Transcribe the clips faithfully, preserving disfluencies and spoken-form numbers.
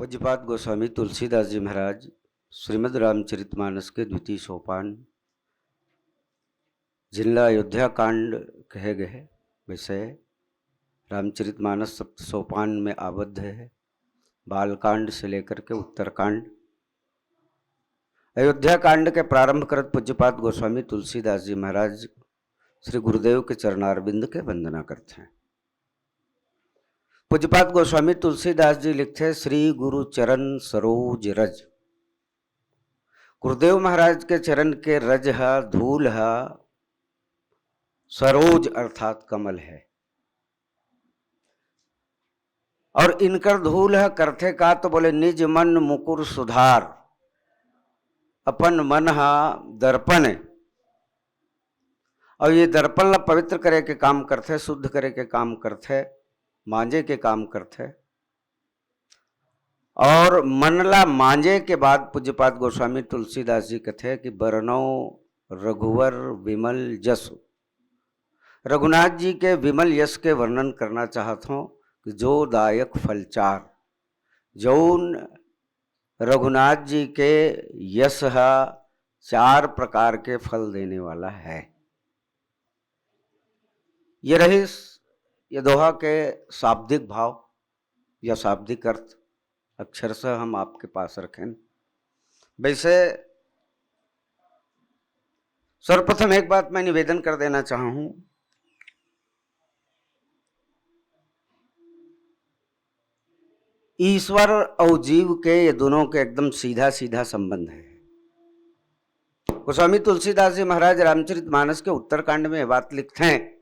पूज्यपाद गोस्वामी तुलसीदास जी महाराज श्रीमद् रामचरितमानस के द्वितीय सोपान, जिनला अयोध्या कांड कहे गए, विषय रामचरितमानस सप्त सोपान में आबद्ध है। बालकांड से लेकर के उत्तरकांड, अयोध्या कांड के प्रारंभ करत पूज्यपाद गोस्वामी तुलसीदास जी महाराज श्री गुरुदेव के चरणारविंद के वंदना करते हैं। पूज्यपाद गोस्वामी तुलसीदास जी लिखते हैं, श्री गुरु चरण सरोज रज। गुरुदेव महाराज के चरण के रज हा, धूल हा, सरोज अर्थात कमल है। और इनकर धूल ह करथे का, तो बोले, निज मन मुकुर सुधार, अपन मन हा दर्पण है। और ये दर्पण ला पवित्र करे के काम करथे, शुद्ध करे के काम करथे, मांजे के काम करथे। और मन ला मांजे के बाद पूज्यपाद गोस्वामी तुलसीदास जी कथे कि बरनौ रघुवर विमल जसु। रघुनाथ जी के विमल यश के वर्णन करना चाहत हूँ कि जो दायक फल चार, जौन रघुनाथ जी के यश ह चार प्रकार के फल देने वाला है। ये रहिस ये दोहा के शाब्दिक भाव या शाब्दिक अर्थ, अक्षरशः हम आपके पास रखें। वैसे सर्वप्रथम एक बात मैं निवेदन कर देना चाहूँ, ईश्वर और जीव के, ये दोनों के एकदम सीधा सीधा संबंध है। गोस्वामी तुलसीदास जी महाराज रामचरित मानस के उत्तरकांड में ये बात लिखते हैं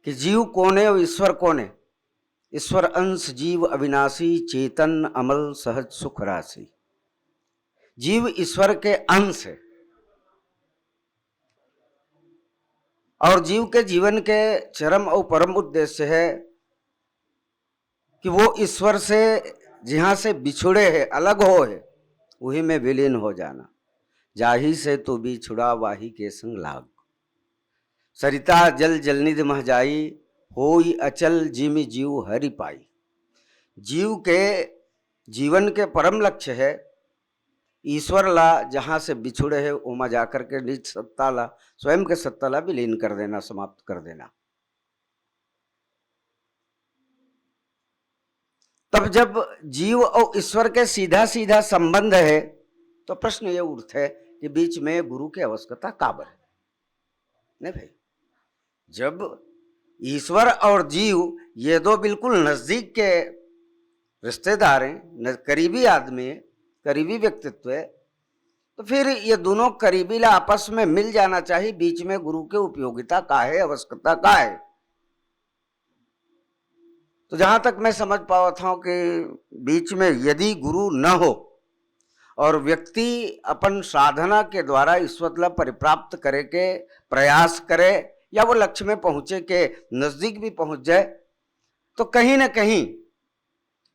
कि जीव कौन है और ईश्वर कौन है। ईश्वर अंश जीव अविनाशी, चेतन अमल सहज सुख राशि। जीव ईश्वर के अंश है और जीव के जीवन के चरम और परम उद्देश्य है कि वो ईश्वर से जहाँ से बिछुड़े है, अलग हो है, वही में विलीन हो जाना। जाहि से तू बिछुड़ा वाहि के संग लाग। सरिता जल जलनिधि मह जाई, होई अचल जिमि जीव हरि पाई। जीव के जीवन के परम लक्ष्य है ईश्वर ला जहाँ से बिछुड़े है, ओमा जाकर के निज सत्ता ला, स्वयं के सत्ता ला विलीन कर देना, समाप्त कर देना। तब जब जीव और ईश्वर के सीधा सीधा संबंध है, तो प्रश्न ये उठते कि बीच में गुरु की आवश्यकता काबर है? नहीं भाई, जब ईश्वर और जीव ये दो बिल्कुल नजदीक के रिश्तेदार हैं, न-, करीबी आदमी है, करीबी व्यक्तित्व है, तो फिर ये दोनों करीबी ला आपस में मिल जाना चाहिए। बीच में गुरु के उपयोगिता का है, आवश्यकता का है? तो जहाँ तक मैं समझ पावत हूँ कि बीच में यदि गुरु न हो और व्यक्ति अपन साधना के द्वारा ईश्वर ला परिप्राप्त करे के प्रयास करे या वो लक्ष्य में पहुँचे के नजदीक भी पहुँच जाए, तो कहीं ना कहीं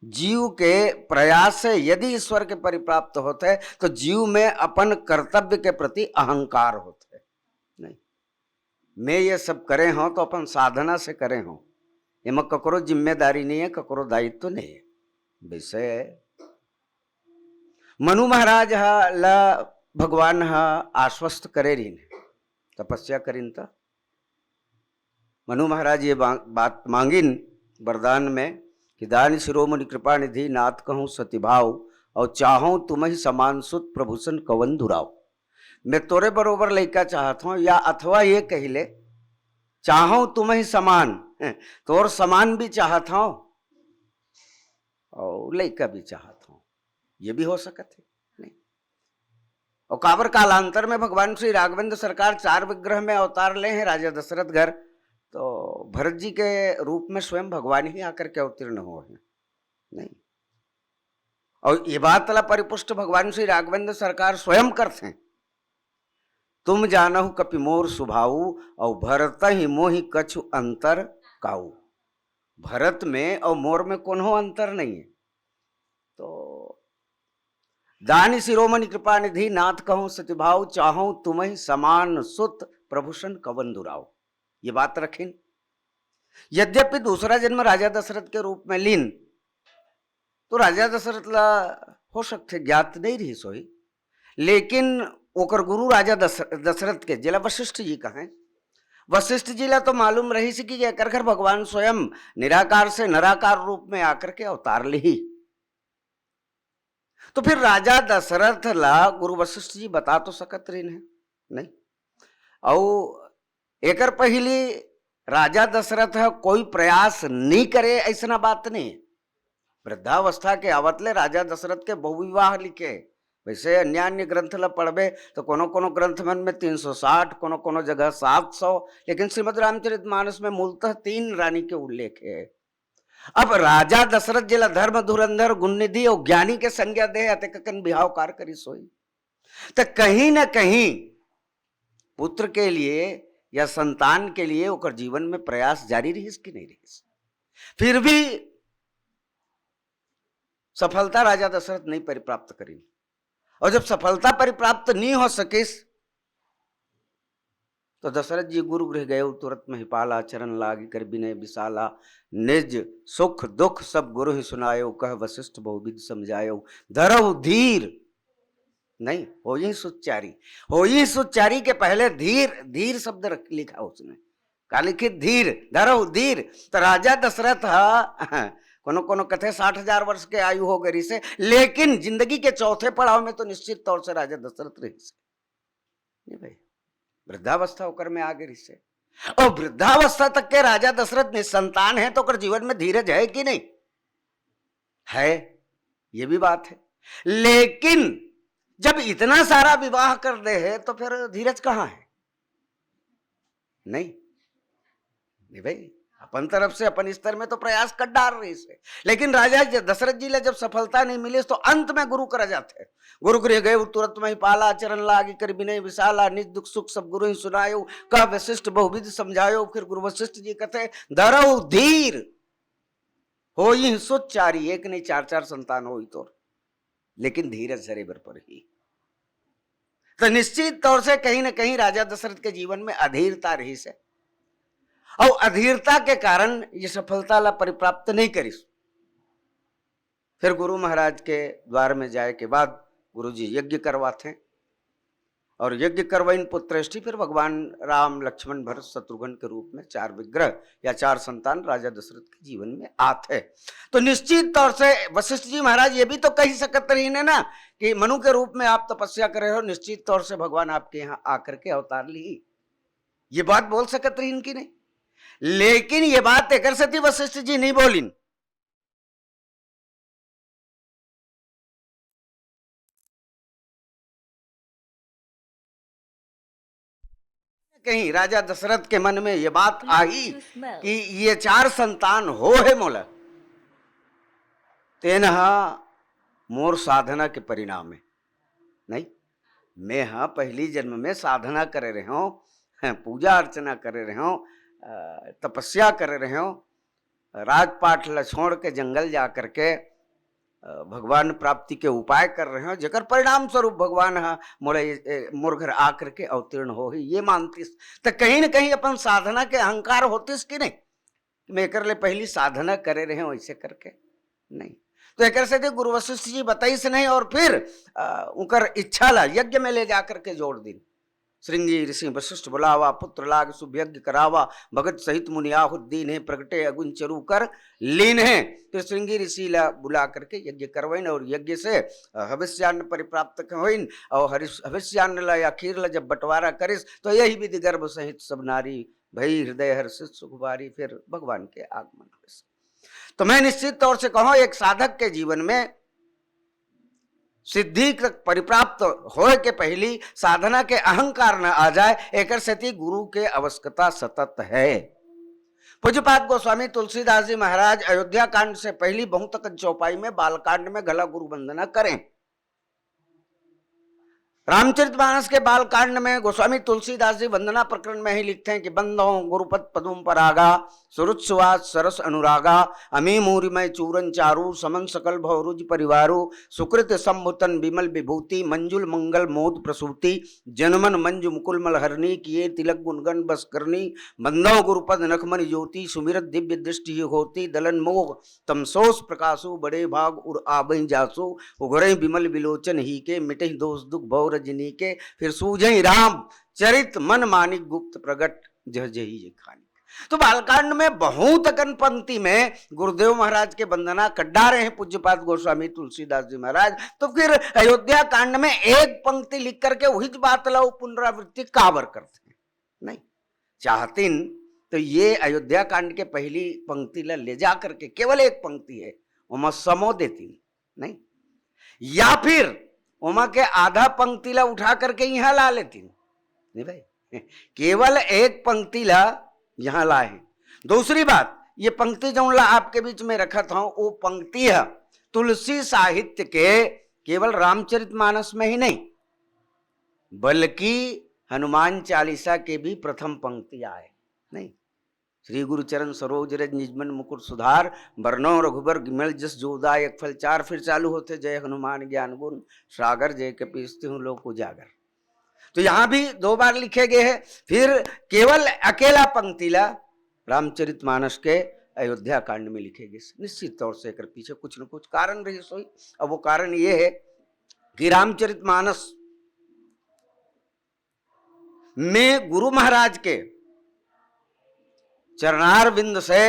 जीव के प्रयास से यदि ईश्वर के परिप्राप्त होते हैं, तो जीव में अपन कर्तव्य के प्रति अहंकार होते हैं। नहीं, मैं ये सब करे हूँ तो अपन साधना से करे हूँ, एमा ककरो जिम्मेदारी नहीं है, ककरो दायित्व नहीं है। विषय है, मनु महाराज ह ला भगवान ह आश्वस्त करे रहिन, तपस्या करिन त मनु महाराज ये बा-, बात मांगिन वरदान में कि दान शिरोमणि कृपा निधि नाथ कहूँ सतिभाव, और चाहूँ तुम ही समान सुत प्रभूषण कवन दुराव। मैं तोरे बरोबर लइका चाहत हूँ, या अथवा ये कहिले, चाहूँ तुम ही समान, तोर समान भी चाहत हूँ और लइका भी चाहत हूँ, ये भी हो सकत है, नहीं? और काबर कालांतर में भगवान श्री राघवेंद्र सरकार चार विग्रह में अवतार ले हैं राजा दशरथ घर, तो भरत जी के रूप में स्वयं भगवान ही आकर के अवतीर्ण हो हैं, नहीं? और ये बात ला परिपुष्ट भगवान श्री राघवेंद्र सरकार स्वयं करते हैं, तुम जानहु कपि मोर सुभाऊ, और भरत ही मोहि कछु अंतर काऊ। भरत में और मोर में कोनो अंतर नहीं है। तो दान शिरोमणि कृपा निधि नाथ कहूँ सतिभाव, चाहूँ तुम ही समान सुत प्रभूषण कवन दुराव। ये बात रखिन। यद्यपि दूसरा जन्म राजा दशरथ के रूप में लीन, तो राजा दशरथ ला हो सकथे ज्ञात नहीं रहिस होही, लेकिन ओकर गुरु राजा दश-, दशरथ के, जेला वशिष्ठ जी कहें, वशिष्ठ जी ला तो मालूम रहिस कि एकर घर भगवान स्वयं निराकार से नराकार रूप में आकर के अवतार लिही। तो फिर राजा दशरथ ला गुरु वशिष्ठ जी बता तो सकत रहिन हे, नहीं? अउ एकर पहिली राजा दशरथ ह कोई प्रयास नहीं करे, ऐसना बात नहीं। वृद्धावस्था के आवत ले राजा दशरथ के बहुविवाह लिखे। वैसे अन्य अन्य ग्रंथ ला पढ़बे तो कोनो कोनो ग्रंथ मन में तीन सौ साठ, कोनो कोनो जगह सात सौ, लेकिन श्रीमद् रामचरित मानस में मूलतः तीन रानी के उल्लेख है। अब राजा दशरथ जेला धर्म धुरंधर गुण निधि और ज्ञानी के संज्ञा दे, अतेक कन बिहाव कार करिस होही। त कहीं ना कहीं पुत्र के लिए या संतान के लिए ओकर जीवन में प्रयास जारी रहिस कि नहीं रहिस? फिर भी सफलता राजा दशरथ नहीं परिप्राप्त करिन। और जब सफलता परिप्राप्त नहीं हो सकिस, तो दशरथ जी गुरु गृह गए, तुरत महिपाला, चरण लाग कर विनय विशाला, निज सुख दुख सब गुरु ही सुनायो, कह वशिष्ठ बहुविध समझायो, धरहु धीर। नहीं, होइहीं सुचारी, होइहीं सुचारी के पहले धीर, धीर शब्द रख, लिखा उसने। का लिखित? धीर, धरहु धीर। तो राजा दशरथ ह कोनो कोनो कथे साठ हजार वर्ष के आयु हो गई से, लेकिन जिंदगी के चौथे पड़ाव में तो निश्चित तौर से राजा दशरथ रहिस हे। नहीं भाई, वृद्धावस्था ओकर में आ गई से। और वृद्धावस्था तक के राजा दशरथ निसंतान है, तो ओकर जीवन में धीरज है कि नहीं? है, ये भी बात है। लेकिन जब इतना सारा विवाह कर दे है, तो फिर धीरज कहाँ है? नहीं, नहीं भाई, अपन तरफ से, अपन स्तर में तो प्रयास कर डार रहिस हे, लेकिन राजा ज-, दशरथ जी ला जब सफलता नहीं मिली, तो अंत में गुरु करा जाते हैं। गुरु गृह गए तुरत महिपाला, चरण लाग कर विनय विशाला, निज दुख सुख सब गुरु ही सुनायो, कह वशिष्ठ बहुविध समझायो। फिर गुरु वशिष्ठ जी कहते, धरहु धीर, होइहीं सुचारी, एक नहीं चार चार संतान होई तोर, लेकिन धीरज धरे बर परही। तो निश्चित तौर से कहीं ना कहीं राजा दशरथ के जीवन में अधीरता रहिस हे, और अधीरता के कारण ये सफलता ला परिप्राप्त नहीं करिस। फिर गुरु महाराज के द्वार में जाए के बाद गुरु जी यज्ञ करवाथे, और यज्ञ करवाइन पुत्रेष्ठी, फिर भगवान राम, लक्ष्मण, भरत, शत्रुघ्न के रूप में चार विग्रह या चार संतान राजा दशरथ के जीवन में आथे। तो निश्चित तौर से वशिष्ठ जी महाराज ये भी तो कही सकत रहिन हे ना कि मनु के रूप में आप तपस्या करे हो, निश्चित तौर से भगवान आपके यहाँ आकर के अवतार लिही, ये बात बोल सकत रहिन कि नहीं? लेकिन ये बात एकर सेती वशिष्ठ जी नहीं बोलिन। कहीं राजा दशरथ के मन में ये बात आई कि ये चार संतान हो हे मोला, तेन ह मोर साधना के परिणाम हे। नहीं, मैं ह पहली जन्म में साधना करे रहे हूँ, पूजा अर्चना करे रहे हूँ, अ, तपस्या करे रहे हूँ, राजपाट ला छोड़ के जंगल जा करके, अ, भगवान प्राप्ति के उपाय कर रहे हूँ, जेकर परिणाम स्वरूप भगवान ह मोला ये, ए, मोर घर आ करके अवतीर्ण होही, ये मानतिस। त कहीं न कहीं अपन साधना के अहंकार होतिस कि नहीं, कि मैं एकर ले पहली साधना करे रहे हूँ, ऐसे करके नहीं। तो एकर सेती गुरु वशिष्ठ जी बताइस नहीं, और फिर, अ, उनकर इच्छा ला यज्ञ में ले जा करके जोड़ दिन। श्रृंगी ऋषि वशिष्ठ बुलावा, पुत्र लाग शुभ यज्ञ करावा, भगत सहित मुनि आहुति दीन्हे, प्रगटे अगुन चरु कर लीन्हे। फिर श्रृंगी ऋषि ला बुला करके यज्ञ करवाइन और यज्ञ से, अ, हविष्यान्न परिप्राप्त होइन और हरिष-, हविष्यान्न ला या खीर ला जब बंटवारा करिस, तो यही विधि गर्भ सहित सब नारी भई हृदय हर्षित सुख भारी, फिर भगवान के आगमन होइस। तो मैं निश्चित तौर से कहूँ, एक साधक के जीवन में सिद्धि तक परिप्राप्त होए के पहली साधना के अहंकार न आ जाए, एकर सेती गुरु के आवश्यकता सतत है। पूज्यपाद गोस्वामी तुलसीदास जी महाराज अयोध्या कांड से पहली बहुत अकन चौपाई में बाल कांड में घला गुरु वंदना करें। रामचरितमानस के बाल कांड में गोस्वामी तुलसीदास जी वंदना प्रकरण में ही लिखते हैं कि बंदौ गुरुपद पदुम परागा, सुरुत सुवास सरस अनुरागा, अमी मूरिमय चूरन चारू, समन सकल भौरुज परिवारू, सुकृत शंभुतन विमल विभूति, मंजुल मंगल मोद प्रसूति, जनमन मंजु मुकुल मलहरनी, किए तिलक गुणगन बस करनी, बंदौ गुरुपद नखमन ज्योति, सुमिरत दिव्य दृष्टि होती, दलन मोह तमसोस प्रकाशु, बड़े भाग उर आबई जासु, उघरई विमल विलोचन ही के, मिटई दोष दुख भव रजनी के, फिर सूझई राम चरित मन मानिक गुप्त प्रगट, जह जही जे खानी। तो बालकांड में बहुत अकन पंक्ति में गुरुदेव महाराज के वंदना कर डारे हैं पूज्यपाद गोस्वामी तुलसीदास जी महाराज। तो फिर अयोध्या कांड में एक पंक्ति लिख करके वही बात ला वो पुनरावृत्ति काबर करते हैं? नहीं, चाहतीन तो ये अयोध्या कांड के पहली पंक्ति ला ले जा करके, केवल एक पंक्ति है, ओमा समो देतीन, नहीं, या फिर ओमा के आधा पंक्ति ला उठा करके यहाँ ला लेतीन। नहीं भाई, केवल एक पंक्ति ला यहाँ लाए हैं। दूसरी बात, ये पंक्ति जौन ला आपके बीच में रखत हूं, वो पंक्ति है तुलसी साहित्य के केवल रामचरित मानस में ही नहीं, बल्कि हनुमान चालीसा के भी प्रथम पंक्ति आए, नहीं? श्री गुरु चरण सरोज रज निजमन मुकुट सुधार, बरनौ रघुबर विमल जस जो दायक फल चार। फिर चालू होते जय हनुमान ज्ञान गुण सागर, जय कपीस तिहुँ लोक उजागर। तो यहाँ भी दो बार लिखे गए हैं। फिर केवल अकेला पंक्ति ला रामचरित मानस के अयोध्या कांड में लिखे गए। निश्चित तौर से एकर पीछे कुछ न कुछ कारण रही सोई। अब वो कारण ये है कि रामचरित मानस में गुरु महाराज के चरणार बिंद से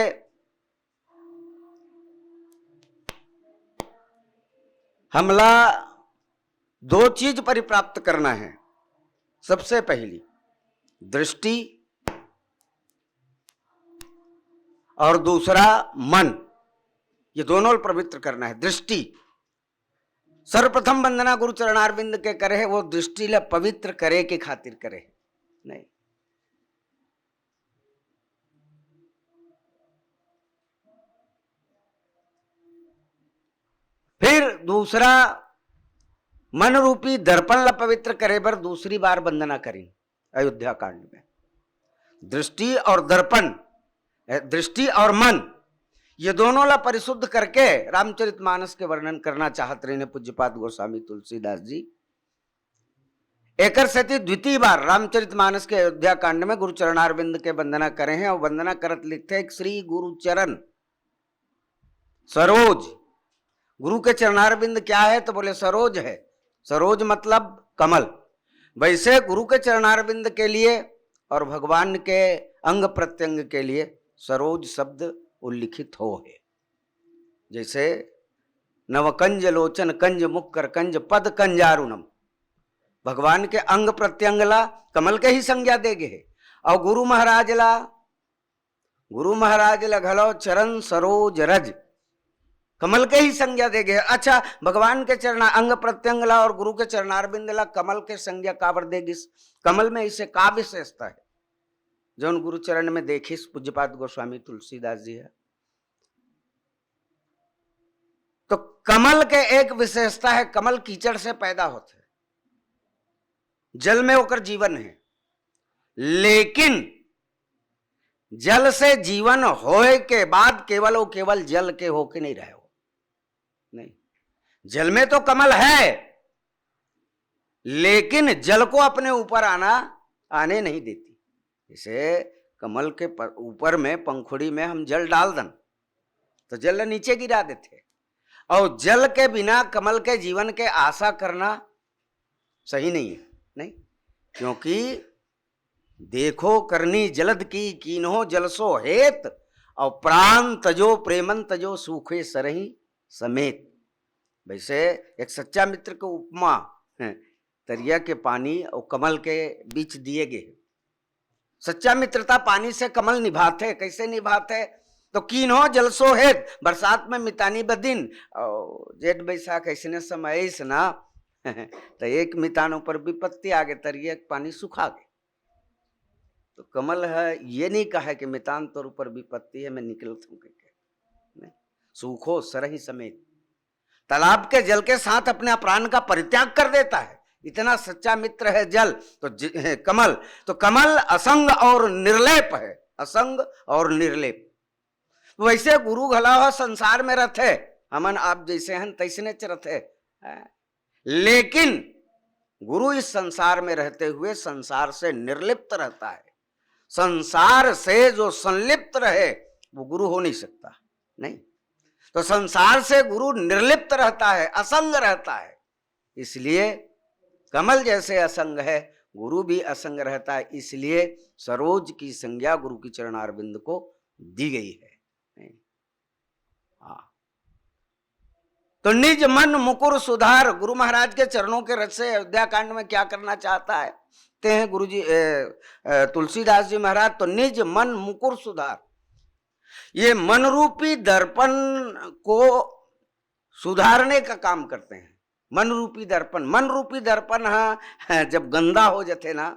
हमला दो चीज परिप्राप्त करना है। सबसे पहली दृष्टि और दूसरा मन, ये दोनों पवित्र करना है। दृष्टि सर्वप्रथम वंदना गुरु चरणारविंद के करे है, वो दृष्टि ला पवित्र करे के खातिर करे है, नहीं। फिर दूसरा मन रूपी दर्पण ला पवित्र करे बर दूसरी बार वंदना करी अयोध्या कांड में। दृष्टि और दर्पण, ए, दृष्टि और मन, ये दोनों ला परिशुद्ध करके रामचरित मानस के वर्णन करना चाहत रहे पूज्यपाद गोस्वामी तुलसीदास जी। एकर सेती द्वितीय बार रामचरित मानस के अयोध्या कांड में गुरु चरणारविंद के वंदना करे हैं और वंदना करत लिखते हैं, श्री गुरु चरण सरोज। गुरु के चरणारविंद क्या है? तो बोले सरोज है। सरोज मतलब कमल। वैसे गुरु के चरणारविंद के लिए और भगवान के अंग प्रत्यंग के लिए सरोज शब्द उल्लिखित हो है। जैसे नव कंज लोचन कंज मुख कर कंज पद कंजारुणम, भगवान के अंग प्रत्यंग ला कमल के ही संज्ञा दे गे हे। और गुरु महाराज ला, गुरु महाराज ला घलो चरण सरोज रज, कमल के ही संज्ञा दे गे हे। अच्छा, भगवान के चरणा अंग प्रत्यंग ला और गुरु के चरणारविंद ला कमल के संज्ञा काबर दे गिस? कमल में इसे का विशेषता है जौन गुरु चरण में देखिस पूज्यपाद गोस्वामी तुलसीदास जी है? तो कमल के एक विशेषता है, कमल कीचड़ से पैदा होते, जल में ओकर जीवन है, लेकिन जल से जीवन होए के बाद केवल वो केवल जल के होके नहीं रहे हो, नहीं, जल में तो कमल है, लेकिन जल को अपने ऊपर आना, आने नहीं देती। जैसे कमल के प-, ऊपर में, पंखुड़ी में हम जल डाल दन, तो जल ला नीचे गिरा देते। और जल के बिना कमल के जीवन के आशा करना सही नहीं है, नहीं? क्योंकि देखो करनी जलद की, कीन्हो जल सो हेत, और प्राण तजो प्रेमन तजो, सूखे सरही समेत। वैसे एक सच्चा मित्र के उपमा है, तरिया के पानी और कमल के बीच दिए गए। सच्चा मित्रता पानी से कमल निभाते, कैसे निभाते? तो कीन्हो जल सो हेत, बरसात में मितानी बदिन, और जेठ बैसाख ऐसने समय ऐस ना, तो एक मितान ऊपर विपत्ति आगे, तरिया के पानी सुखा गए। तो कमल है ये नहीं कहे कि मितान तोर ऊपर विपत्ति है, मैं निकलत हूँ कह के। नहीं, सूखो सरही समेत। तालाब के जल के साथ अपने प्राण का परित्याग कर देता है। इतना सच्चा मित्र है जल, तो ज-, है कमल। तो कमल असंग और निर्लेप है, असंग और निर्लेप। तो वैसे गुरु घला ह संसार में रथे, हमन आप जैसे हन तैसने च रथे, हैं? लेकिन गुरु इस संसार में रहते हुए संसार से निर्लिप्त रहता है। संसार से जो संलिप्त रहे, वो गुरु हो नहीं सकता। नहीं, तो संसार से गुरु निर्लिप्त रहता है, असंग रहता है। इसलिए कमल जैसे असंग है, गुरु भी असंग रहता है। इसलिए सरोज की संज्ञा गुरु की चरणारविंद को दी गई है। नहीं? हाँ। तो निज मन मुकुर सुधार, गुरु महाराज के चरणों के रस से अयोध्या कांड में क्या करना चाहता है, ते हैं गुरु जी, ए, ए, तुलसीदास जी महाराज, तो निज मन मुकुर सुधार, ये मन रूपी दर्पण को सुधारने का काम करते हैं। मन रूपी दर्पण, मन रूपी दर्पण ह जब गंदा हो जाते ना,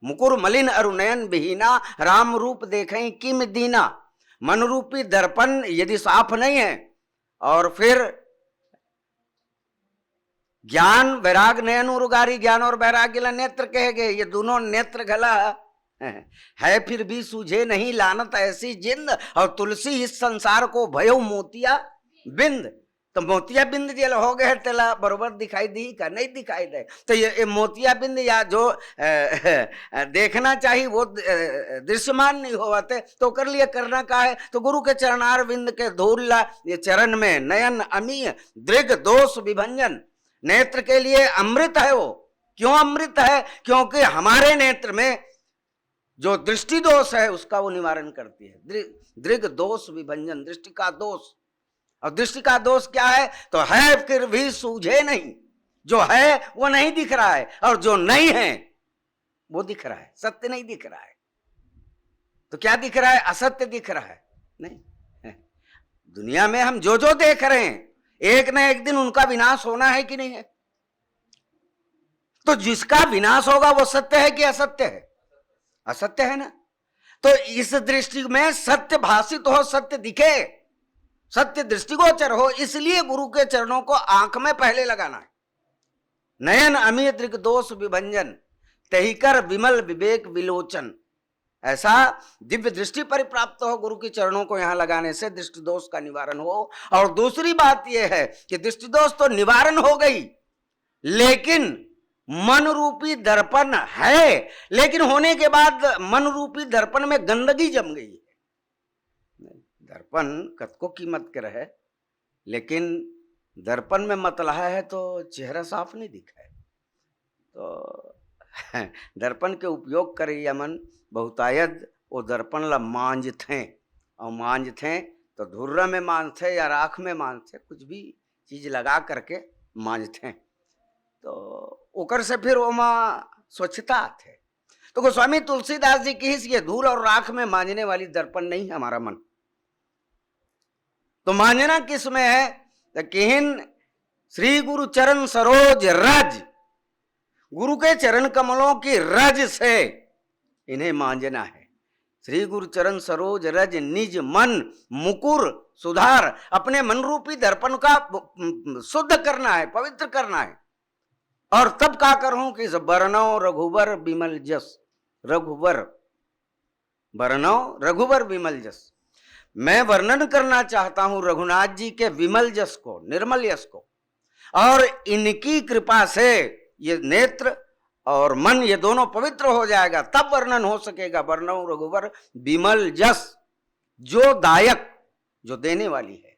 मुकुर मलिन अरु नयन विहीना, राम रूप देखें किम दीना। मन रूपी दर्पण यदि साफ नहीं है, और फिर ज्ञान वैराग नयन उरुगारी, ज्ञान और वैराग्य ला नेत्र कहे गए, ये दोनों नेत्र घला है, फिर भी सूझे नहीं लानत ऐसी जिंद, और तुलसी इस संसार को भयो मोतिया बिंद। तो मोतिया बिंद जेला हो गए, तेला बरोबर दिखाई दी का? नहीं दिखाई दे। तो ये, ये मोतिया बिंद या जो, अ, अ, देखना चाहिए, वो, अ, दृश्यमान नहीं होवत हे, तो ओकर लिए करना का है? तो गुरु के चरणारविंद के धूल ला ये चरण में, नयन अमी दृग दोष विभंजन, नेत्र के लिए अमृत है वो। क्यों अमृत है? क्योंकि हमारे नेत्र में जो दृष्टि दोष है, उसका वो निवारण करती है। दृ-, दृग दोष विभंजन, दृष्टि का दोष। और दृष्टि का दोष क्या है? तो है फिर भी सूझे नहीं, जो है वो नहीं दिख रहा है, और जो नहीं है वो दिख रहा है, सत्य नहीं दिख रहा है। तो क्या दिख रहा है? असत्य दिख रहा है। नहीं, दुनिया में हम जो जो देख रहे हैं, एक ना एक दिन उनका विनाश होना है कि नहीं है? तो जिसका विनाश होगा, वो सत्य है कि असत्य है? असत्य है ना। तो इस दृष्टि में सत्य भाषित हो, सत्य दिखे, सत्य दृष्टिगोचर हो, इसलिए गुरु के चरणों को आंख में पहले लगाना है। नयन अमी दृग दोष विभंजन, तहिकर विमल विवेक विलोचन। ऐसा दिव्य दृष्टि परिप्राप्त हो, गुरु के चरणों को यहाँ लगाने से दृष्टि दोष का निवारण हो। और दूसरी बात यह है कि दृष्टि दोष तो निवारण हो गई, लेकिन मन रूपी दर्पण है, लेकिन होने के बाद मन रूपी दर्पण में गंदगी जम गई है। दर्पण कतको कीमत के रहे, लेकिन दर्पण में मतलहा है तो चेहरा साफ नहीं दिखाए। तो दर्पण के उपयोग करइया मन बहुतायत वो दर्पण ला मांजथें, और मांजथें तो धुर्रा में मांजथें या राख में मांजथें, कुछ भी चीज लगा करके मांजथें, तो ओकर से फिर ओमा स्वच्छता आथे। तो गोस्वामी तुलसीदास जी किहिस, ये धूल और राख में मांजने वाली दर्पण नहीं है हमारा मन। तो मांजना किस में है? तो किहिन, श्री गुरु चरण सरोज रज, गुरु के चरण कमलों की रज से इन्हें मांजना है। श्री गुरु चरण सरोज रज निज मन मुकुर सुधार, अपने मन रूपी दर्पण का ब-, शुद्ध करना है, पवित्र करना है। और तब का करूं कि बरनौ रघुबर विमल जस, रघुबर, बरनौ रघुबर विमल जस। मैं वर्णन करना चाहता हूं रघुनाथ जी के विमल जस को, निर्मल यश को, और इनकी कृपा से ये नेत्र और मन, ये दोनों पवित्र हो जाएगा, तब वर्णन हो सकेगा। बरनौ रघुबर विमल जस, जो दायक, जो देने वाली है।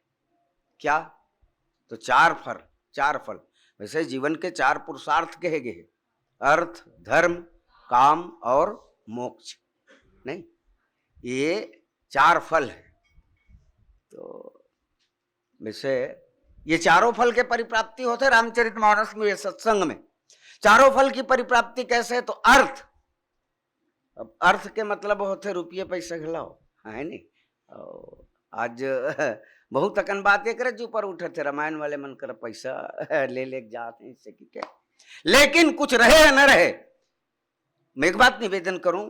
क्या? तो चार फल, चार फल। वैसे जीवन के चार पुरुषार्थ कहे गए हैं, अर्थ, धर्म, काम और मोक्ष। नहीं, ये चार फल है। तो वैसे ये चारों फल के परिप्राप्ति होथे रामचरितमानस में, ये सत्संग में। चारों फल की परिप्राप्ति कैसे? तो अर्थ, अब अर्थ के मतलब होथे रुपये पैसा घलाओ, है नी? और आज बहुत अकन बात एकरे ऊपर उठथे, रामायण वाले मन कर पैसा ले लेके जात हैं इससे कि क्या, लेकिन कुछ रहे या न रहे, मैं एक बात निवेदन करूं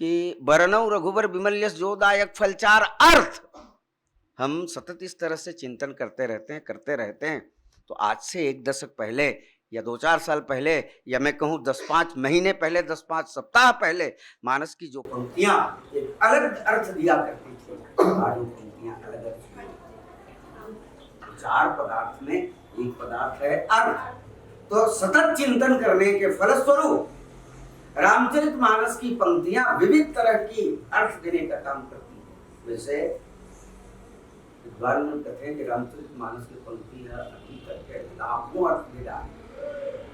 कि बरनौ रघुबर विमल यश जो दायक फल चार अर्थ, हम सतत इस तरह से चिंतन करते रहते हैं, करते रहते हैं। तो आज से एक दशक पहले या दो चार साल पहले, या मैं कहूं दस पांच महीने पहले, दस पांच सप्ताह पहले मानस की जो पंक्तियां, अलग अर्थ दिया करती थी, आज वो पंक्तियां अलग अर्थ में। चार पदार्थ में एक पदार्थ है अर्थ। तो सतत चिंतन करने के फलस्वरूप रामचरित मानस की पंक्तियां विविध तरह की अर्थ देने का काम करती हैं। जैसे विद्वान मन कहते हैं कि रामचरित मानस की पंक्ति है, अभी तक के लाखों अर्थ दे डाले,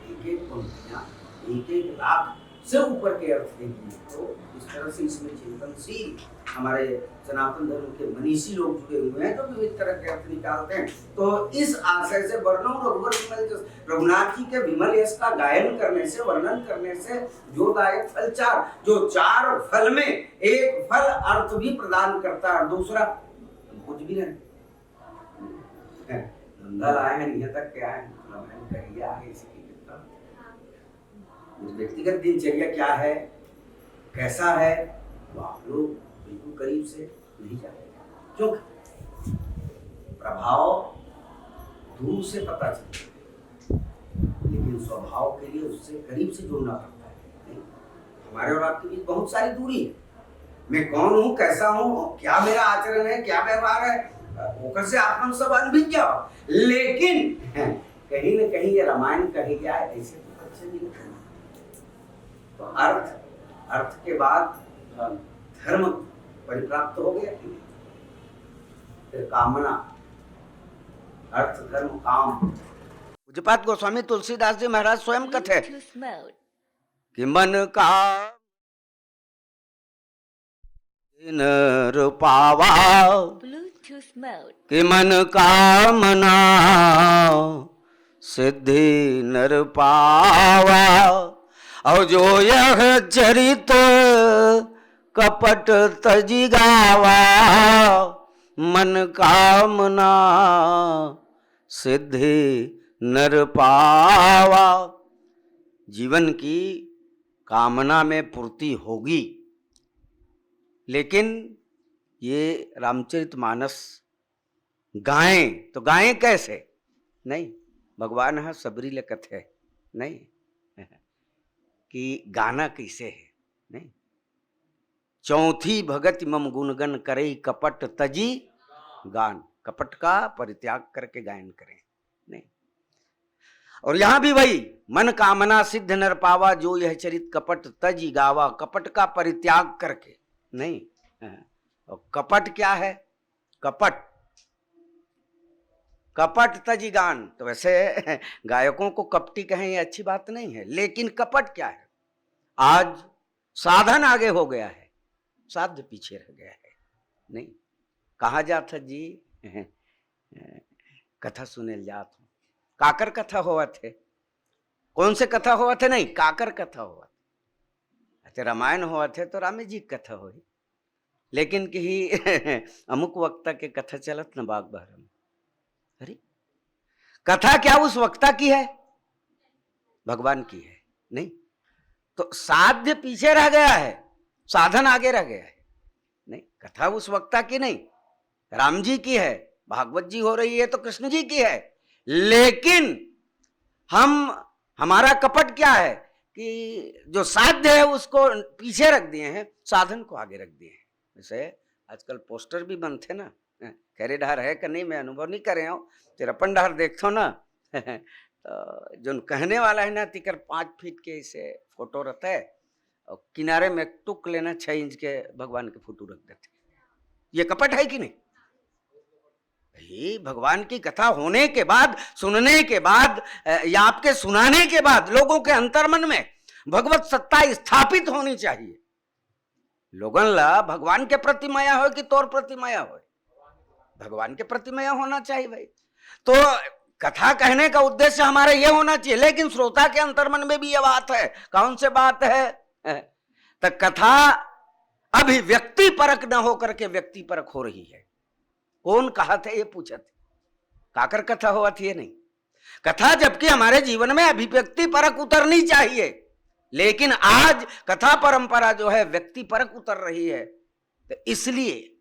एक एक पंक्तियां एक एक लाख से ऊपर के अर्थ दे दिए। तो इस तरह से इसमें चिंतनशील हमारे सनातन धर्म के मनीषी लोग जुड़े हुए हैं, जो विविध तरह के अर्थ निकालते हैं। तो इस आशय से वर्णो रघुवर विमल जस, रघुनाथ जी के विमल यश का गायन करने से, वर्णन करने से जो दायक फल चार, जो चार फल में एक फल अर्थ भी प्रदान करता है, दूसरा कुछ भी नहीं। धंधा लाए हैं, यहाँ तक क्या है, रामायण करिया है, इसी की कितना। व्यक्तिगत दिनचर्या क्या है, कैसा है, वो आप लोग बिल्कुल करीब से नहीं जानते। क्यों? प्रभाव दूर से पता चलता है, लेकिन स्वभाव के लिए उससे करीब से जुड़ना पड़ता है। नहीं? हमारे और आपके बीच बहुत सारी दूरी है। मैं कौन हूँ, कैसा हूँ, क्या मेरा आचरण है, क्या व्यवहार है, ओकर से आप हम सब अनभिज्ञ हो। लेकिन कहीं ना कहीं ये रामायण कहे गया है, ऐसे तो अच्छे नहीं लगते। तो अर्थ, अर्थ के बाद धर्म परिप्राप्त हो गया कि नहीं? फिर कामना, अर्थ, धर्म, काम। पूज्यपाद गोस्वामी तुलसीदास जी महाराज स्वयं कथे Bluetooth mode. कि मन का नर पावा, Bluetooth mode. कि मन कामना सिद्धि नर पावा, और जो यह चरित कपट तजि गावा, मन कामना सिद्धि नर पावा। जीवन की कामना में पूर्ति होगी, लेकिन ये रामचरित मानस गाएं तो गाएं कैसे? नहीं, भगवान ह सबरी ले कथे, नहीं कि गाना कैसे है, नहीं। चौथी भगति मम गुणगन करे, कपट तजी गान, कपट का परित्याग करके गायन करें, नहीं। और यहां भी वही, मन कामना सिद्ध नर पावा, जो यह चरित कपट तजी गावा, कपट का परित्याग करके, नहीं। और कपट क्या है? कपट, कपट तजी गान। तो वैसे गायकों को कपटी कहें, ये अच्छी बात नहीं है, लेकिन कपट क्या है? आज साधन आगे हो गया है, साध्य पीछे रह गया है। नहीं, कहा जात है जी, कथा सुने ल जात हूं, काकर कथा होवत है, कौन से कथा होवत है? नहीं, काकर कथा होवत। अच्छा, रामायण होवत है तो रामे जी की कथा होही, लेकिन कि अमुक वक्ता के कथा चलत न बाग बहरा में। अरे, कथा क्या उस वक्ता की है? भगवान की है, नहीं? तो साध्य पीछे रह गया है, साधन आगे रह गया है। नहीं, कथा उस वक्ता की नहीं, राम जी की है, भागवत जी हो रही है तो कृष्ण जी की है, लेकिन हम, हमारा कपट क्या है कि जो साध्य है उसको पीछे रख दिए हैं, साधन को आगे रख दिए हैं। जैसे आजकल पोस्टर भी बनते ना, खैरे ढार है कि नहीं, मैं अनुभव नहीं करे हूँ, तेरा अपन ढार देखथो ना तो जो कहने वाला है ना, तिकर पाँच फीट के ऐसे फोटो रहता है और किनारे में टुक लेना छह इंच के भगवान के फोटो रख देते। ये कपट है कि नहीं? भाई, भगवान की कथा होने के बाद, सुनने के बाद, अ, या आपके सुनाने के बाद लोगों के अंतर्मन में भगवत सत्ता स्थापित होनी चाहिए। लोगन ला भगवान के प्रति मया होय कि तोर प्रति मया होय? भगवान के प्रति मया होना चाहिए भाई। तो कथा कहने का उद्देश्य हमारा ये होना चाहिए, लेकिन श्रोता के अंतर्मन में भी ये बात है। कौन से बात है? तो कथा अभिव्यक्ति परक न होकर के व्यक्ति परक हो रही है। कौन कहत है ये पूछत? काकर कथा होवत है ये नहीं? कथा जबकि हमारे जीवन में अभिव्यक्ति परक उतरनी चाहिए, लेकिन आज कथा परंपरा जो है व्यक्ति परक उतर रही है। तो इसलिए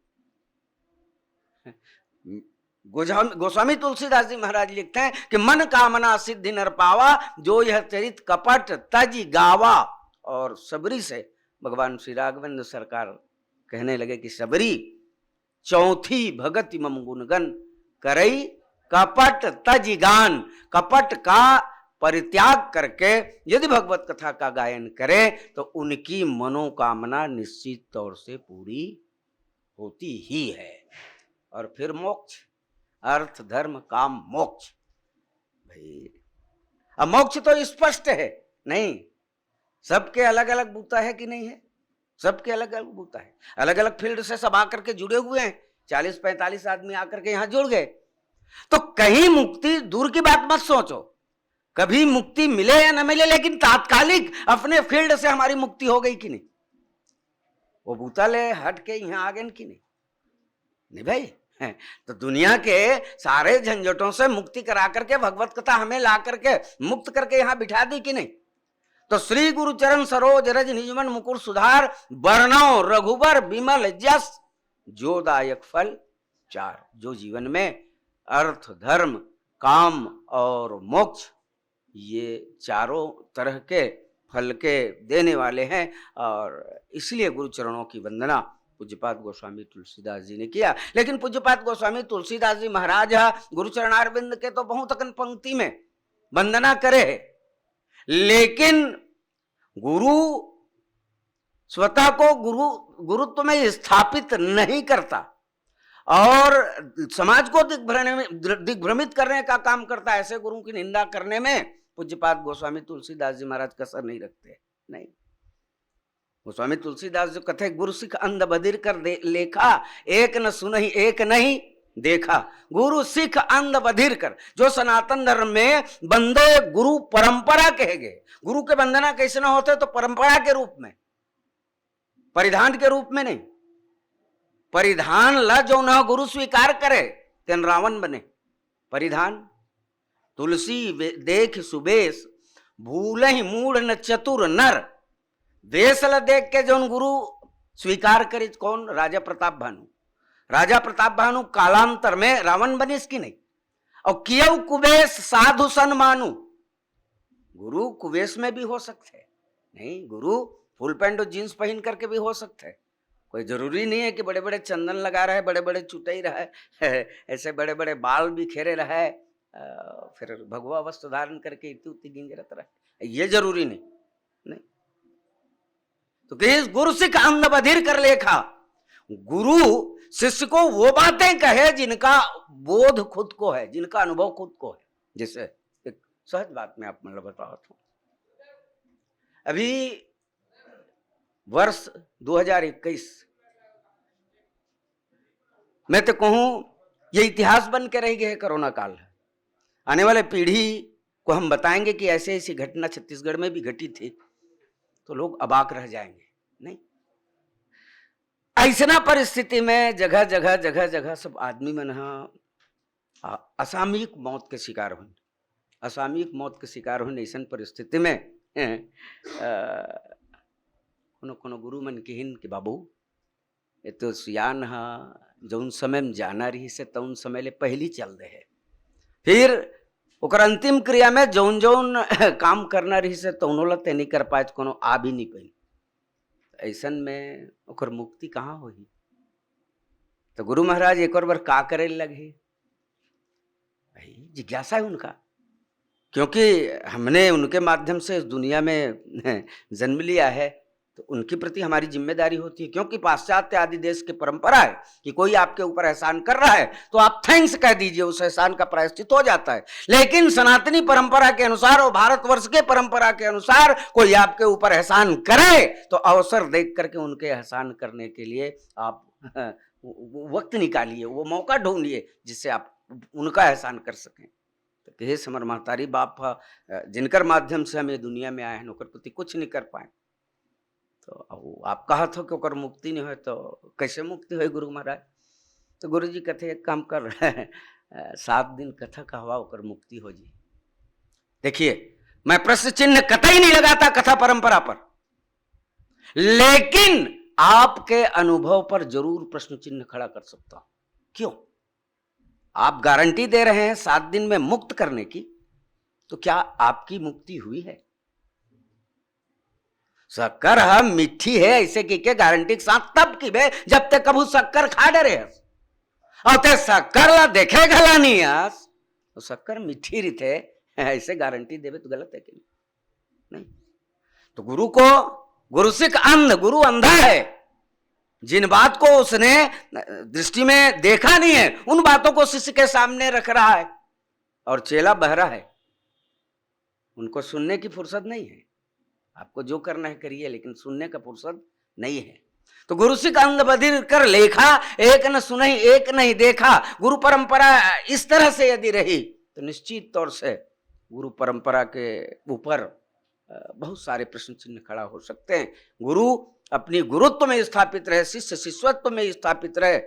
गोझा-, गोस्वामी तुलसीदास जी महाराज लिखते हैं कि मन कामना सिद्धि नर पावा, जो यह चरित कपट तजि गावा। और सबरी से भगवान श्री राघवेंद्र सरकार कहने लगे कि सबरी, चौथी भगति मम गुणगन करई कपट तजिगान। कपट का परित्याग करके यदि भगवत कथा का गायन करें तो उनकी मनोकामना निश्चित तौर से पूरी होती ही है। और फिर मोक्ष, अर्थ धर्म काम मोक्ष। भाई, अब मोक्ष तो स्पष्ट है, नहीं? सबके अलग अलग बूता है कि नहीं है? सबके अलग अलग बूता है, अलग अलग फील्ड से सब आकर के जुड़े हुए हैं। चालीस पैंतालीस आदमी आकर के यहाँ जुड़ गए, तो कहीं मुक्ति दूर की बात मत सोचो, कभी मुक्ति मिले या न मिले, लेकिन तात्कालिक अपने फील्ड से हमारी मुक्ति हो गई कि नहीं? वो बूता ले हट के यहाँ आ गए कि नहीं? नहीं भाई, हैं? तो दुनिया के सारे झंझटों से मुक्ति करा करके, भगवत कथा हमें ला करके, मुक्त करके यहाँ बिठा दी कि नहीं? तो श्री गुरु चरण सरोज रज निजमन मुकुर सुधार, बरनौ रघुबर विमल जस, जो दायक फल चार। जो जीवन में अर्थ, धर्म, काम और मोक्ष, ये चारों तरह के फल के देने वाले हैं, और इसलिए गुरु चरणों की वंदना पूज्यपाद गोस्वामी तुलसीदास जी ने किया। लेकिन पूज्यपाद गोस्वामी तुलसीदास जी महाराज हा गुरु चरणारविंद के तो बहुत अकन पंक्ति में वंदना करे है, लेकिन गुरु स्वतः को गुरु, गुरुत्व में स्थापित नहीं करता और समाज को दिग्भ्रमे-, दिग्भ्रमित करने का काम करता है, ऐसे गुरु की निंदा करने में पूज्यपाद गोस्वामी तुलसीदास जी महाराज कसर नहीं रखते। नहीं, गोस्वामी तुलसीदास जो कहते हैं, "गुरु सिख अंध बधिर कर दे-, लेखा, एक न सुनहि एक नहीं देखा।" गुरु सिख अंध बधिर कर, जो सनातन धर्म में बंदे गुरु परंपरा कहे गए, गुरु के वंदना कैसे ना होते, तो परंपरा के रूप में, परिधान के रूप में नहीं। परिधान ला जो न गुरु स्वीकार करे, तेन रावण बने। परिधान तुलसी वे-, देख सुबेश, भूलहि मूढ़ न चतुर नर। वेश ला देख के जौन गुरु स्वीकार करिस, कौन? राजा प्रताप भानु। राजा प्रताप भानु कालांतर में रावण बनिस कि नहीं? और कियौ कुबेश साधु सन मानु। गुरु कुबेश में भी हो सकते हैं, नहीं, गुरु फुल पैंट और जींस पहन करके भी हो सकते हैं। कोई जरूरी नहीं है कि बड़े बड़े चंदन लगा रहे, बड़े बड़े चुटई रहे, ऐसे बड़े बड़े बाल बिखेरे रहे, अ, फिर भगवा वस्त्र धारण करके इतनी उतनी गिंजरत रहे, ये जरूरी नहीं। नहीं, तो कहे, "गुरु सिख अंध बधिर कर लेखा।" गुरु शिष्य को वो बातें कहे जिनका बोध खुद को है, जिनका अनुभव खुद को है। जैसे एक सहज बात मैं आप मतलब बताता हूँ, अभी वर्ष दो हज़ार इक्कीस, मैं तो कहूँ, ये इतिहास बन के रह गए है कोरोना काल। आने वाले पीढ़ी को हम बताएंगे कि ऐसे ऐसी घटना छत्तीसगढ़ में भी घटी थी, तो लोग अबाक रह जाएंगे। नहीं, ऐसना परिस्थिति में जगह जगह, जगह जगह सब आदमी मन ह, आ, असामयिक मौत के शिकार होन, असामयिक मौत के शिकार होन। ऐसन परिस्थिति में, अ, कोनो कोनो गुरु मन किहिन कि बाबू, ये तो सियान ह, जौन समय में जाना रहिस हे, तौन समय ले पहली चल दे हे। फिर ओकर अंतिम क्रिया में जौन जौन काम करना रहिस हे, तौनो ला ते नहीं कर पाए, कोनो आ भी नहीं पाई। ऐसन में ओकर मुक्ति कहाँ होही? तो गुरु महाराज एक और बार का करे लगही? भाई, जिज्ञासा है उनका, क्योंकि हमने उनके माध्यम से इस दुनिया में जन्म लिया है, तो उनके प्रति हमारी जिम्मेदारी होती है। क्योंकि पाश्चात्य आदि देश की परंपरा है कि कोई आपके ऊपर एहसान कर रहा है तो आप थैंक्स कह दीजिए, उस एहसान का प्रायश्चित हो जाता है। लेकिन सनातनी परंपरा के अनुसार और भारतवर्ष के परंपरा के अनुसार कोई आपके ऊपर एहसान करे तो अवसर देख करके उनके एहसान करने के लिए आप वो, वो वक्त निकालिए, वो मौका ढूंढिए जिससे आप उनका एहसान कर सकें। तो कहे, "हमर महतारी बाप ह, अ, जिनकर माध्यम से हम ये दुनिया में आए हैं, ओकर प्रति कुछ नहीं कर पाए।" तो अब आप कहत हो कि ओकर मुक्ति नहीं होय, तो कैसे मुक्ति होय गुरु महाराज? तो गुरु जी कहते, "एक काम कर, अ, सात दिन कथा कहवा, ओकर मुक्ति हो जी।" देखिए, मैं प्रश्न चिन्ह कतई नहीं लगाता कथा परंपरा पर, लेकिन आपके अनुभव पर जरूर प्रश्न चिन्ह खड़ा कर सकता हूं। क्यों? आप गारंटी दे रहे हैं सात दिन में मुक्त करने की, तो क्या आपकी मुक्ति हुई है? शक्कर ह मीठी हे, ऐसे कहिके गारंटी के साथ तब किबे, जब ते कभू शक्कर खा डरे हस। अउ ते शक्कर ला देखे घला नहीं हस, तो शक्कर मीठी रहिथे, ऐसे गारंटी देबे तो गलत है कि नहीं? नहीं। तो गुरु को, गुरु सिख अंध, गुरु अंधा है। जिन बात को उसने दृष्टि में देखा नहीं है, उन बातों को शिष्य के सामने रख रहा है, और चेला बहरा है, उनको सुनने की फुर्सत नहीं है। आपको जो करना है करिए, लेकिन सुनने का फुर्सत नहीं है। तो गुरु सिख अंध बधिर कर लेखा, एक न सुनहि एक नहीं देखा। गुरु परंपरा इस तरह से यदि रही तो निश्चित तौर से गुरु परंपरा के ऊपर, अ, बहुत सारे प्रश्न चिन्ह खड़ा हो सकते हैं। गुरु अपनी गुरुत्व में स्थापित रहे, शिष्य शिष्यत्व में स्थापित रहे,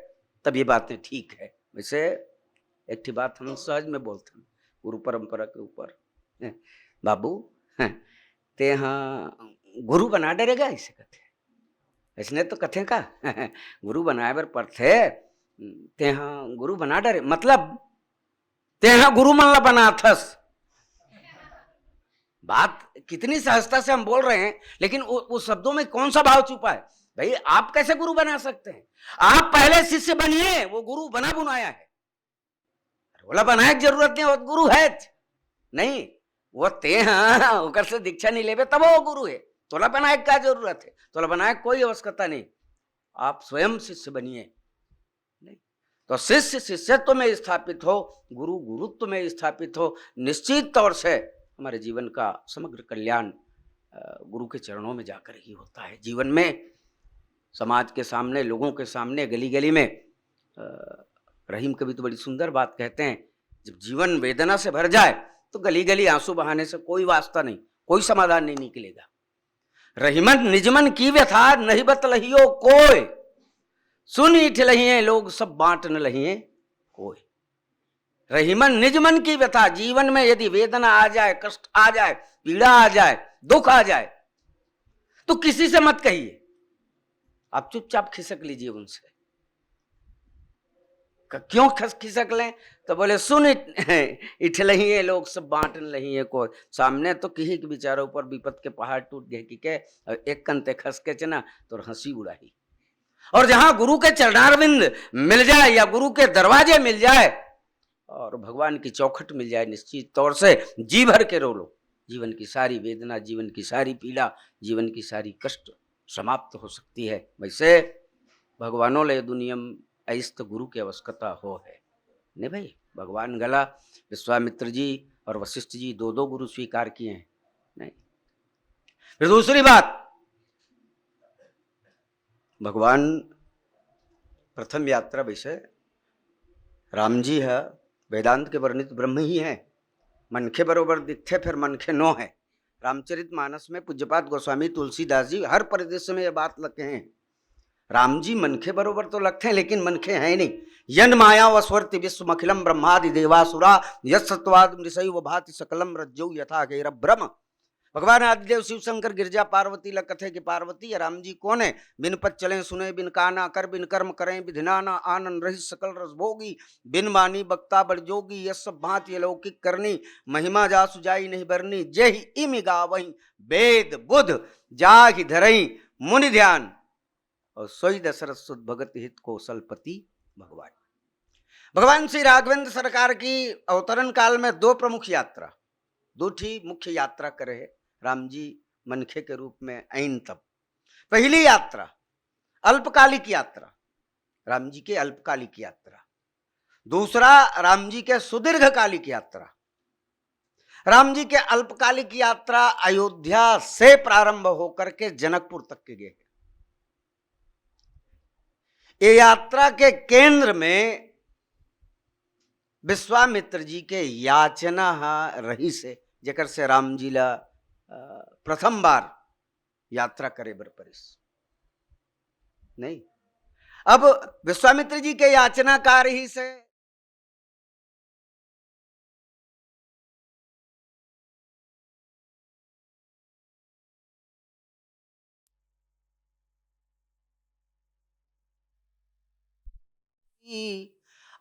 तब ये बातें ठीक है। वैसे एक ठे बात हम सहज में बोलथन गुरु परंपरा के ऊपर, "हैं, बाबू, हैं, ते हा गुरु बना डरेगा?" ऐसे कथे। ऐसने तो कथे का? गुरु बनाए बर पड़थे, ते हा गुरु बना डरे, मतलब ते हा गुरु मन ला बनाथस। बात कितनी सहजता से हम बोल रहे हैं, लेकिन उ-, उस शब्दों में कौन सा भाव छुपा है? भाई, आप कैसे गुरु बना सकते हैं? आप पहले शिष्य बनिए, वो गुरु बना बुनाया है। अरे, ओला बनाए के जरूरत नहीं, वो गुरु है नहीं। वो ते हा, ओकर से दीक्षा नहीं लेबे, तब वो गुरु है। तोला बनाए के का जरूरत है? तोला बनाए के कोई आवश्यकता नहीं। आप स्वयं शिष्य बनिए। नहीं? तो शिष्य शिष्यत्व में स्थापित हो, गुरु गुरुत्व में स्थापित हो, निश्चित तौर से हमारे जीवन का समग्र कल्याण, अ, गुरु के चरणों में जाकर ही होता है। जीवन में, समाज के सामने, लोगों के सामने, गली गली में, अ, रहीम कवि तो बड़ी सुंदर बात कहते हैं, "जब जीवन वेदना से भर जाए, तो गली गली आंसू बहाने से कोई वास्ता नहीं, कोई समाधान नहीं निकलेगा।" रहीमन निजमन की व्यथा नहीं बतलहियो कोय, सुन इठलहिए लोग सब बांट न लहिए कोय। रहीमन निजमन की व्यथा, जीवन में यदि वेदना आ जाए, कष्ट आ जाए, पीड़ा आ जाए, दुख आ जाए, तो किसी से मत कहिए, आप चुपचाप खिसक लीजिए उनसे। क-, क्यों खस-, खिसक लें? तो बोले, "सुन इठ-, इठलहिए लोग सब बांट न लहिए कोय।" सामने तो किही के बेचारा ऊपर विपत के पहाड़ टूट गए कि के, एक कन ते खसकेच ना, तोर हंसी उड़ाही। और जहां गुरु के चरणारविंद मिल जाए या गुरु के दरवाजे मिल जाए और भगवान की चौखट मिल जाए, निश्चित तौर से जी भर के रो लो। जीवन की सारी वेदना, जीवन की सारी पीड़ा, जीवन की सारी कष्ट समाप्त हो सकती है। वैसे भगवानों ले दुनियम ऐस्त गुरु की आवश्यकता हो है। नहीं भाई, भगवान गला विश्वामित्र जी और वशिष्ठ जी दो दो गुरु स्वीकार किए हैं। नहीं। फिर दूसरी बात, भगवान प्रथम यात्रा वैसे राम जी है, वेदांत के वर्णित ब्रह्म ही है, मनखे बरोबर दिखथे, फिर मनखे नो है। रामचरित मानस में पूज्यपाद गोस्वामी तुलसीदास जी हर परिदृश्य में ये बात लगे हैं। राम जी मनखे बरोबर तो लगथे, लेकिन मनखे हैं नहीं। "यन माया वसवर्ति विश्वमखिलम ब्रह्मादि देवासुरा, यत्सत्वाद मृषैव भाति सकलम रज्जौ यथा गैरभ्रम।" भगवान आदिदेव शिव शंकर गिरजा पार्वती ला कथे कि पार्वती, ये राम जी कौन है? "बिन पद चले सुने बिन काना, कर बिन कर्म करें विधि नाना, आनंद रहित सकल रस भोगी, बिन मानी बक्ता बड़ जोगी, यस सब भांति अलौकिक करनी, महिमा जासु जाई नहीं बरनी, जेहि इमि गावही वेद बुध जाहि धरई मुनि ध्यान।" और सोई दशरथ सुत भगत हित कौशलपति भगवान। भगवान श्री राघवेंद्र सरकार की अवतरण काल में दो प्रमुख यात्रा, दो ठी मुख्य यात्रा करे हे राम जी मनखे के रूप में आइन तब। पहली यात्रा अल्पकालिक यात्रा, राम जी के अल्पकालिक यात्रा। दूसरा राम जी के सुदीर्घकालिक यात्रा। राम जी के अल्पकालिक यात्रा अयोध्या से प्रारंभ होकर के जनकपुर तक के गए। ये यात्रा के केंद्र में विश्वामित्र जी के याचना हा रहिस हे, जेकर से राम जी ला, अ, प्रथम बार यात्रा करे बर परिस। नहीं, अब विश्वामित्र जी के याचना का रहिस हे?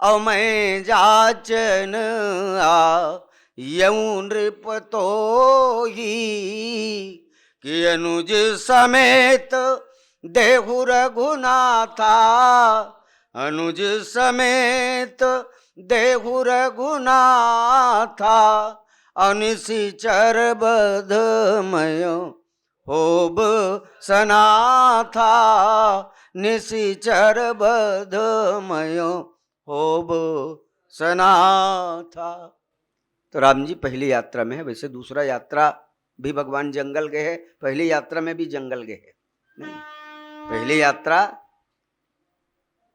अवमय जाचन आयउ नृप तोही, कि अनुज समेत देहु रघुनाथा, अनुज समेत देहु रघुनाथा, अनिसिचर बध मयो होब सनाथा, निसिचर बध मयो होब सनाथा। तो राम जी पहली यात्रा में है। वैसे दूसरा यात्रा भी भगवान जंगल गए हैं, पहली यात्रा में भी जंगल गए हैं। नहीं, पहली यात्रा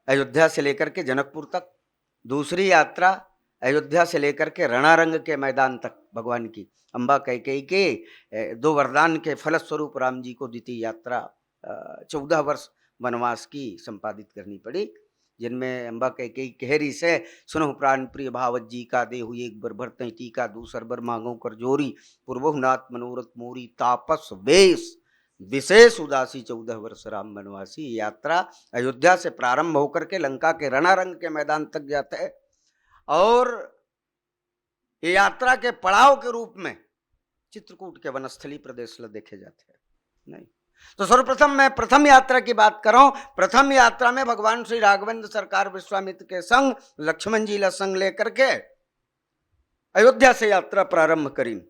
अयोध्या से लेकर के जनकपुर तक, दूसरी यात्रा अयोध्या से लेकर के रणारंग के मैदान तक भगवान की, अम्बा कैकेयी के, ए, दो वरदान के फलस्वरूप राम जी को द्वितीय यात्रा, अ, चौदह वर्ष वनवास की संपादित करनी पड़ी, जिनमें अम्बा कैकेयी कह रही से, "सुनहु प्राण प्रिय भावत जी का, देहु एक बर भर तैं टीका, दूसर बर मांगो कर जोरी, पुरबहु नाथ मनोरथ मोरी, तापस वेश विशेष उदासी, चौदह वर्ष राम वनवासी।" ये यात्रा अयोध्या से प्रारंभ होकर के लंका के रणारंग के मैदान तक जाता है और ये यात्रा के पड़ाव के रूप में चित्रकूट के वनस्थली प्रदेश ल देखे जाते हैं। नहीं, तो सर्वप्रथम मैं प्रथम यात्रा की बात कर रहा हूं। प्रथम यात्रा में भगवान श्री राघवेंद्र सरकार विश्वामित्र के संग, लक्ष्मण जी ला संग लेकर के अयोध्या से यात्रा प्रारंभ करीन।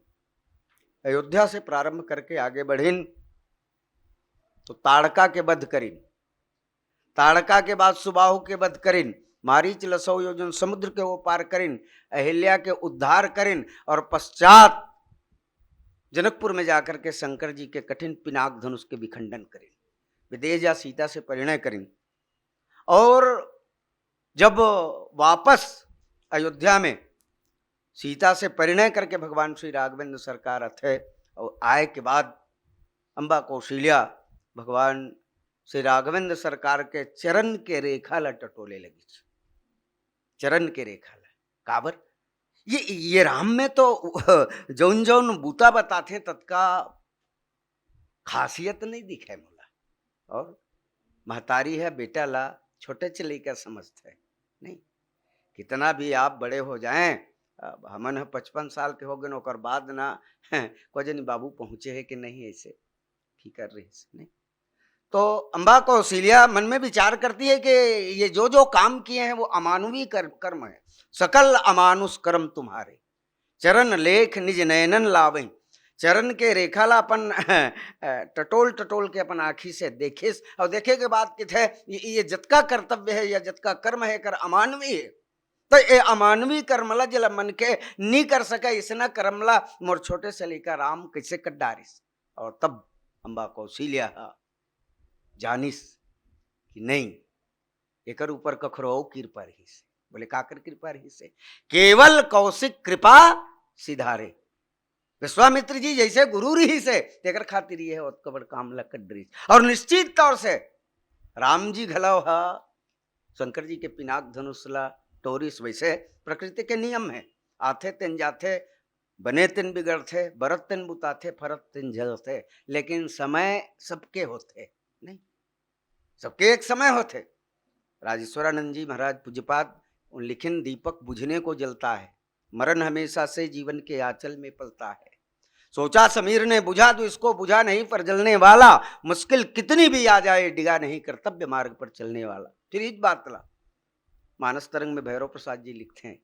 अयोध्या से प्रारंभ करके आगे बढ़ीन तो ताड़का के वध करीन। ताड़का के बाद सुबाहु के वध करिन, मारीच ल सौ योजन समुद्र के ओ पार करिन, अहिल्या के उद्धार करिन और पश्चात जनकपुर में जाकर के शंकर जी के कठिन पिनाक धनुष के विखंडन करिन। विदेह जा सीता से परिणय करिन और जब वापस अयोध्या में सीता से परिणय करके भगवान श्री राघवेंद्र सरकार अथे और आए के बाद अम्बा कौशल्या भगवान श्री राघवेंद्र सरकार के चरण के रेखा ला टटोले लगिस। चरण के रेखा ला। काबर? ये, ये राम में तो जौन जौन बूता बताथे ततका खासियत नहीं दिखे मोला। और महतारी है बेटा ला छोटे से लइका समझथे, नहीं? कितना भी आप बड़े हो जाएं, अब हमन ह पचपन साल के हो गए, ओकर बाद ना को जनी बाबू पहुंचे है कि नहीं, ऐसे फिकर रहिस, नहीं? तो अम्बा कौशल्या मन में विचार करती है कि ये जो जो काम किए हैं वो अमानवीय कर-, कर्म है, सकल अमानुष कर्म तुम्हारे, चरण लेख निज नयनन लावे। चरण के रेखा ला अपन टटोल टटोल के अपन आँखी से देखिस और देखे के बाद किथे ये, ये जतका कर्तव्य है या जतका कर्म है, एकर अमानवीय है। तो ये अमानवीय कर्म ला जेला मन के नी कर सके, इसना कर्म ला मोर छोटे से लइका राम कैसे कर डारिस? और तब अम्बा कौशल्या हा जानिस कि नहीं, एकर ऊपर कखरो अउ कृपा रहिस। बोले, "काकर कृपा रहिस हे?" "केवल कौशिक कृपा सिधारे।" विश्वामित्र जी जैसे गुरु रहिस हे, तेकर खातिर ये ओतका बड़ काम ला कर डरिस। और निश्चित तौर से राम जी घलो ह शंकर जी के पिनाक धनुष ला टोरिस। वैसे प्रकृति के नियम है, आथे तेन जाथे, बने तेन बिगड़थे, बरत तेन बुताथे, फरत तेन झरथे, लेकिन समय सबके होथे, नहीं? सबके एक समय होथे। राजेश्वरानंद जी महाराज पूज्यपाद उन लिखिन, "दीपक बुझने को जलता है, मरण हमेशा से जीवन के आंचल में पलता है। सोचा समीर ने बुझा दूं इसको, बुझा नहीं पर जलने वाला, मुश्किल कितनी भी आ जाए डिगा नहीं कर्तव्य मार्ग पर चलने वाला।" फिर इस बात ला मानस तरंग में भैरव प्रसाद जी लिखते हैं,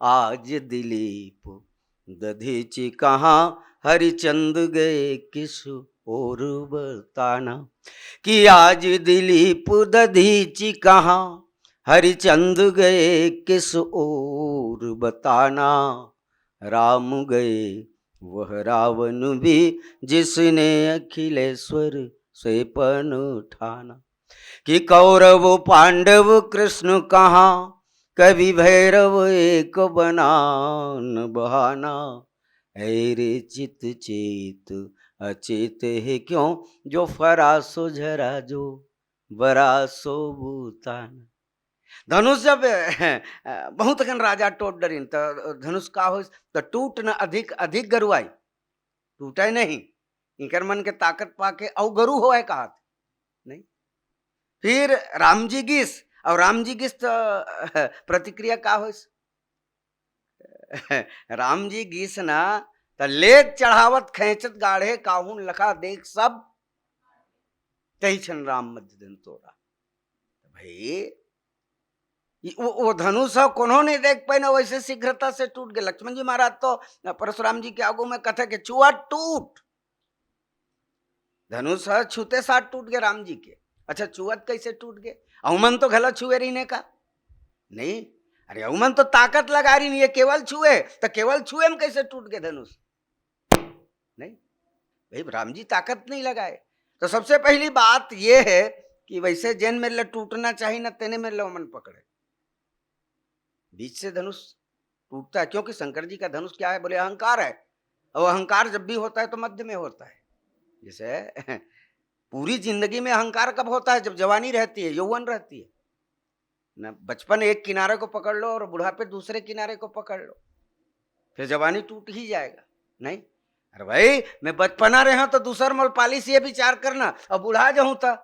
"आज दिलीप दधीचि कहाँ, हरिचंद गए किस ओर बताना।" कि आज दिलीप दधीचि कहाँ, हरिचंद गए किस ओर बताना। राम गए वह रावण भी, जिसने अखिलेश्वर से पन ठाना। कि कौरव पांडव कृष्ण कहाँ, कवि भैरव एक बना न बहाना। ऐ रे चित चेत अचेत है क्यों, जो फरा सो झरा जो बरा सो बूताना। धनुष जब, अ, बहुत अकन राजा टोट डरिन, त धनुष का होइस? त टूट न अधिक, अधिक गरुआई, टूटे नहीं। इनकर मन के ताकत पाके अउ गरु होए कहत, नहीं? फिर राम जी गिस, और राम जी गिस त प्रतिक्रिया का होइस? राम जी गिस ना, त लेत चढ़ावत खैंचत गाढ़े काहुन लखा देख सब, तही छन राम मध्य दिन तोरा। भाई, वो, वो धनुष ह कोनो नहीं देख पाइन, वैसे शीघ्रता से टूट गए। लक्ष्मण जी महाराज तो परशुराम जी के आगू में कथे के छुआ टूट, धनुष ह छूते साथ टूट गए राम जी के। अच्छा, छुअत कैसे टूट गए? अउमन तो घला छुए रहिने का? नहीं। अरे, अउमन तो ताकत लगा रहिन, ये केवल छुए, तो केवल छुए में कैसे टूट गए धनुष? नहीं भाई, राम जी ताकत नहीं लगाए। तो सबसे पहली बात ये है कि वैसे जेन मेर ले टूटना चाहिए ना, तेने मेर ले ओमन पकड़े। बीच से धनुष टूटता है, क्योंकि शंकर जी का धनुष क्या है? बोले, अहंकार है। और अहंकार जब भी होता है तो मध्य में होता है। जैसे पूरी जिंदगी में अहंकार कब होता है? जब जवानी रहती है, यौवन रहती है ना। बचपन एक किनारे को पकड़ लो और बुढ़ापे दूसरे किनारे को पकड़ लो, फिर जवानी टूट ही जाएगा। नहीं, अरे भाई, मैं बचपना रहे हूं तो दूसर मोल पालिस, ये विचार करना, अब बुढ़ा जाऊं तो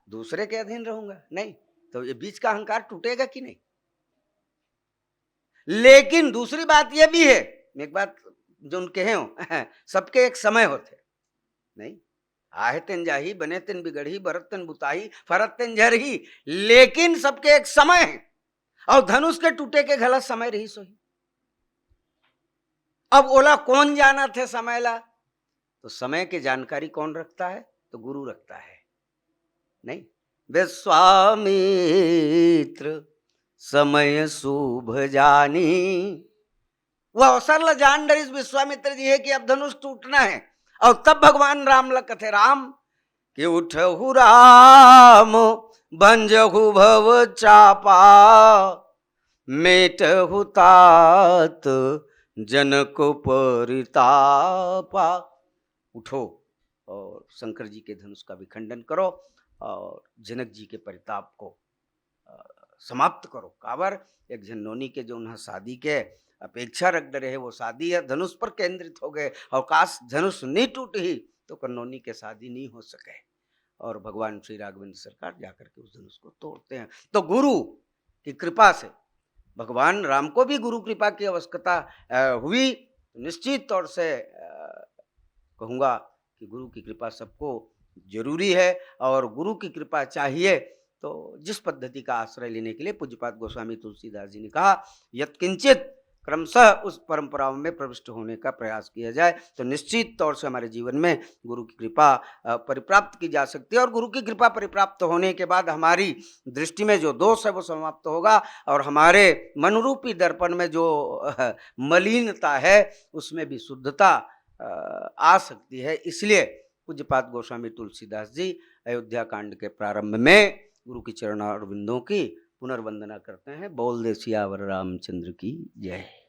दूसरे के अधीन रहूंगा। नहीं, तो ये बीच का अहंकार टूटेगा कि नहीं? लेकिन दूसरी बात ये भी है, मैं एक बात जो उन कहे हो, सबके एक समय होते, नहीं, आहे तेन जाही, बने तेन बिगड़ही, बरत तेन बुताही, फरत तेन झरही, लेकिन सबके एक समय है। और धनुष के टूटे के घला समय रही सोही। अब ओला कौन जानत हे समय ला? तो समय के जानकारी कौन रखता है? तो गुरु रखता है। नहीं, विश्वामित्र समय शुभ जानी। वो अवसर ला जान डरिस विश्वामित्र जी हे कि अब धनुष टूटना है। और तब भगवान राम ला कथे, राम कि उठहु राम भंजहु भव चापा, मेटहु तात जनक परितापा। उठो और शंकर जी के धनुष का विखंडन करो और जनक जी के परिताप को, अ, समाप्त करो। काबर? एक झन नोनी के जो उन्हें शादी के अपेक्षा रख डरे हे, वो शादी है धनुष पर केंद्रित हो गए, और काश धनुष नहीं टूटही तो कर नोनी के शादी नहीं हो सके। और भगवान श्री राघवेंद्र सरकार जाकर के उस धनुष को तोड़ते हैं। तो गुरु की कृपा से भगवान राम को भी गुरु कृपा की आवश्यकता, अ, हुई, तो निश्चित तौर से, अ, कहूँगा कि गुरु की कृपा सबको जरूरी है, और गुरु की कृपा चाहिए तो जिस पद्धति का आश्रय लेने के लिए पूज्यपाद गोस्वामी तुलसीदास जी ने कहा, यत्किंचित क्रमशः उस परंपराओं में प्रविष्ट होने का प्रयास किया जाए, तो निश्चित तौर से हमारे जीवन में गुरु की कृपा, अ, परिप्राप्त की जा सकती है। और गुरु की कृपा परिप्राप्त होने के बाद हमारी दृष्टि में जो दोष है, वो समाप्त होगा, और हमारे मनरूपी दर्पण में जो, अ, मलिनता है, उसमें भी शुद्धता, अ, आ सकती है। इसलिए पूज्यपाद गोस्वामी तुलसीदास जी अयोध्या कांड के प्रारंभ में गुरु की चरणारविंदों की पुनर्वंदना करते हैं। बोल दे सियावर रामचंद्र की जय।